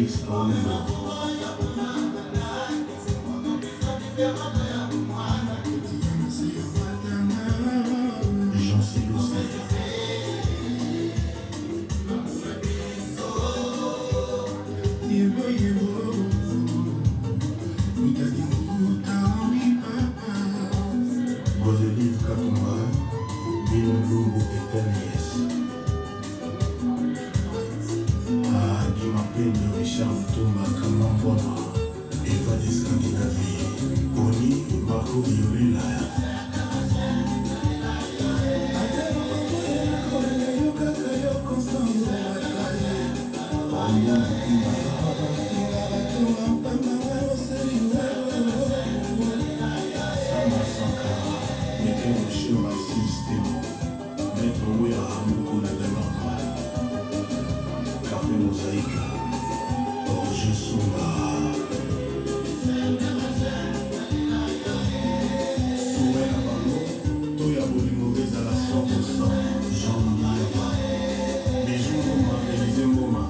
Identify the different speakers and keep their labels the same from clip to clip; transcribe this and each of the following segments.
Speaker 1: Felix Aumbo. Jean Silusi. Godelive Katumba, Bino Lumbu Etenies. Ah, Guy Mapendo, Richard Mutumba, Kamamvwama, Eva de Scandinavie, Oni, Marco Violela. Raymond Mutumba. Samba Sankara, Mete Rocher Maxime Stemo, Maître Wera Mukuna de Londres, Café Mosaïque, Roger Sumba. Souhait na bango to ya bolingo ezala 100% Jean Miyaba Bijou Mboma Elysée Mboma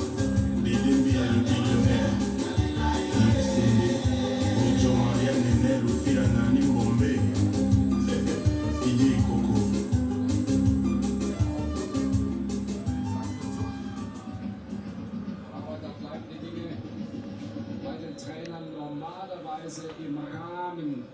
Speaker 1: Dede Mbia le billionnaire Yves Sende Ojo Maria Nene Lufila Nani Mbombe Didier Ikoko.
Speaker 2: Aber da bleiben die Dinge bei den Trainern normalerweise im Rahmen.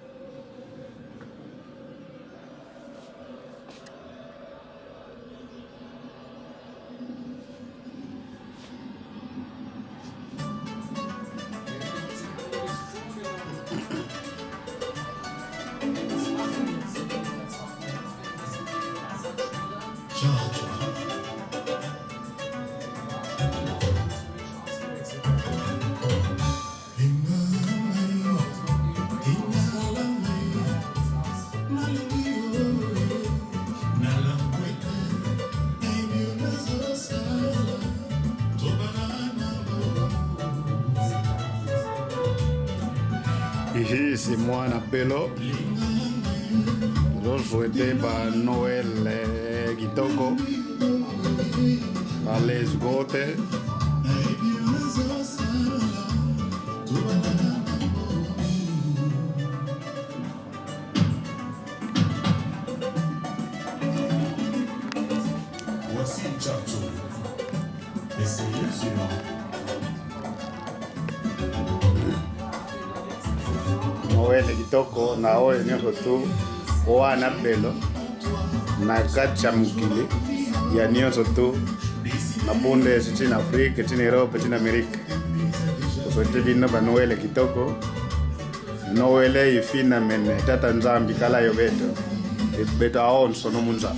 Speaker 3: Ici, c'est mwana Belo. Tozosouhaiter ba Noël eh, kitoko. Alles Gute.
Speaker 1: Voici Chacho. Essayez sur
Speaker 3: Noël kitoko na oyo nyonso tu wana Belo na kati ya mokili ya nyonso tu na Bundes ti na Afrique ti na Europe ti na Amerique tosouhaiter bino ba Noël kitoko Noël ifina mene tata Nzambi kala yo beto beto aonso no munza.